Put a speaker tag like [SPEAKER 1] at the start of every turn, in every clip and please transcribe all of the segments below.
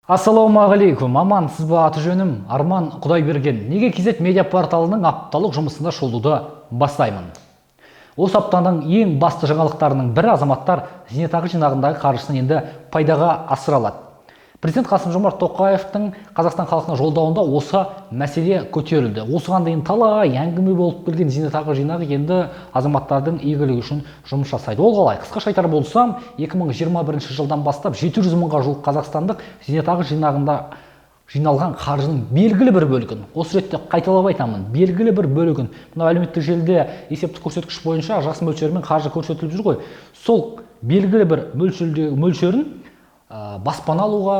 [SPEAKER 1] Ассалаумағалейкум, амансыз ба? Аты жөнім Арман Құдайберген. Неге KZ медиа порталының апталық жұмысында шолуды бастаймын. Осы аптаның ең басты жаңалықтарының бірі: азаматтар зейнетақы жинағындағы қаржысын енді пайдаға асыра алады. Президент Қасым-Жомарт Тоқаевтың Қазақстан халқына жолдауында осы мәселе көтерілді. Осыған дейін талай әңгіме болып келген зейнетақы жинағы енді азаматтардың игілігі үшін жұмыс жасайды. Ол қалай? Қысқаша айтар болсам, 2021 жылдан бастап 700 мыңға жуық қазақстандық зейнетақы жинағында жиналған қаржының белгілі бір бөлігін, осы ретте қайталап айтамын, белгілі бір бөлігін, мынау әлеуметтік желіде есептік көрсеткіш бойынша жас мөлшерімен қаржы көрсетіліп жүр ғой, сол белгілі бір мөлшерін баспана алуға,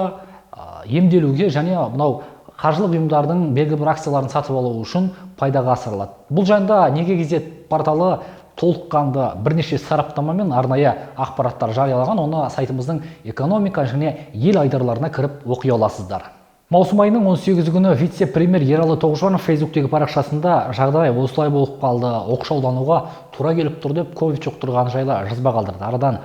[SPEAKER 1] емделуге және мынау қаржылық ұйымдардың белгілі бір акцияларын сатып алу үшін пайдаға асырылады. Бұл жайында Неге KZ порталы толыққанды бірнеше сараптама мен арнайы ақпараттар жариялаған. Оны сайтымыздың экономика және ел айдарларына кіріп оқи аласыздар. Маусым айының 18 күні вице-премьер Ералы Тоғжанов Фейсбуктегі парақшасында жағдай осылай болып қалды, оқшаулануға тура келіп тұр деп, ковид жұқтырғаны жайлы жазба қалдырды. Арадан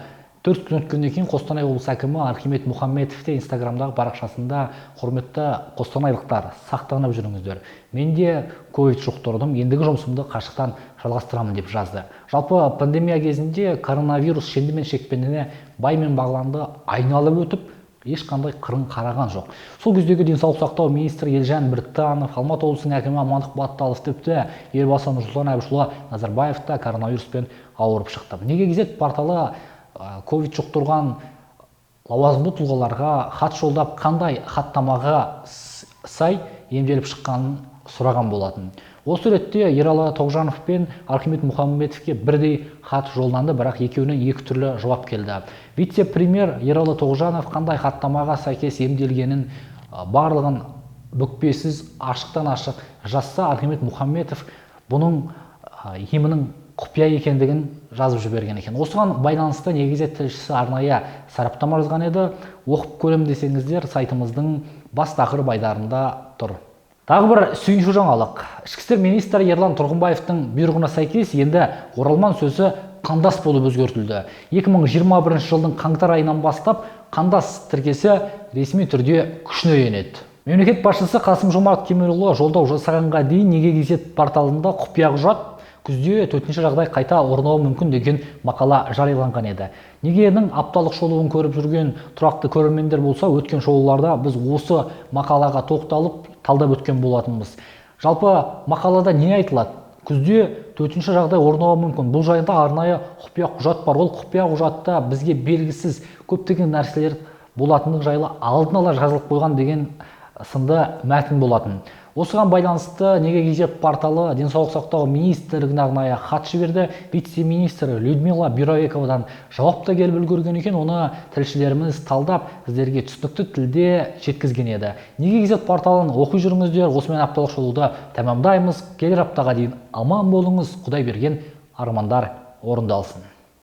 [SPEAKER 1] 4 күн өткеннен кейін Қостанай облысы әкімі Архимед Мұхамбетов те Инстаграмдағы парақшасында: «Құрметті қостанайлықтар, сақтанып жүріңіздер, мен де ковид жұқтырдым, ендігі жұмысымды қашықтан жалғастырамын», – деп жазды. Жалпы, пандемия кезінде коронавирус шенді мен шекпеніне, бай мен бағланды айналып өтіп, ешқандай қырын қараған жоқ. Сол кездегі денсаулық сақтау министрі Елжан Біртанов, Алматы облысының әкімі Амандық Баталов, тіпті Елбасы Нұрсұлтан Әбішұлы Назарбаев та коронавируспен ауырып шықты. Неге KZ порталы ковид жұқтырған лауазымды тұлғаларға хат жолдап, қандай хаттамаға сай емделіп шыққанын сұраған болатын. Осы ретте Ералы Тоғжанов пен Архимед Мұхамбетовке бірдей хат жолданды, бірақ екеуінен екі түрлі жауап келді. Вице-премьер Ералы Тоғжанов қандай хаттамаға сәйкес емделгенін барлығын бүкпесіз, ашықтан ашық жазса, Архимед Мұхамбетов бұның емінің құпия екендігін жазып жіберген екен. Осыған байланысты Неге тілшісі арнайы сараптама жазған еді. Оқып көрем десеңіздер, сайтымыздың бас тақырып айдарында тұр. Тағы бір сүйінші жаңалық. Ішкі істер министрі Ерлан Тұрғымбаевтың бұйрығына сәйкес енді оралман сөзі қандас болып өзгертілді. 2021 жылдың қаңтар айынан бастап қандас тіркесі ресми түрде күшіне енеді. Мемлекет басшысы Қасым-Жомарт Кемелұлы жолдау жасағанға дейін Неге KZ порталында «Құпия құжат: күзде төтенше жағдай қайта орнауы мүмкін» деген мақала жарияланған еді. Негенің апталық шолуын көріп жүрген тұрақты көрермендер болса, өткен шолуларда біз осы мақалаға тоқталып, талдап өткен болатынбыз. Жалпы, мақалада не айтылады? Күзде төтенше жағдай орнауы мүмкін, бұл жайында арнайы құпия құжат бар, ол құпия құжатта бізге белгісіз көптеген нәрселер болатындығы жайлы алдын ала жазылып қойған деген сынды мәтін болатын. Осыған байланысты Неге KZ порталы Денсаулық сақтау министрлігіне арнайы хат жіберді. Вице-министр Людмила Бюровековадан жауап та келіп үлгерген екен. Оны тілшілеріміз талдап, сіздерге түсінікті тілде жеткізген еді. Неге KZ порталын оқи жүріңіздер. Осымен апталық шолуды тәмамдаймыз. Келер аптаға дейін аман болыңыз, Құдай берген армандар орындалсын.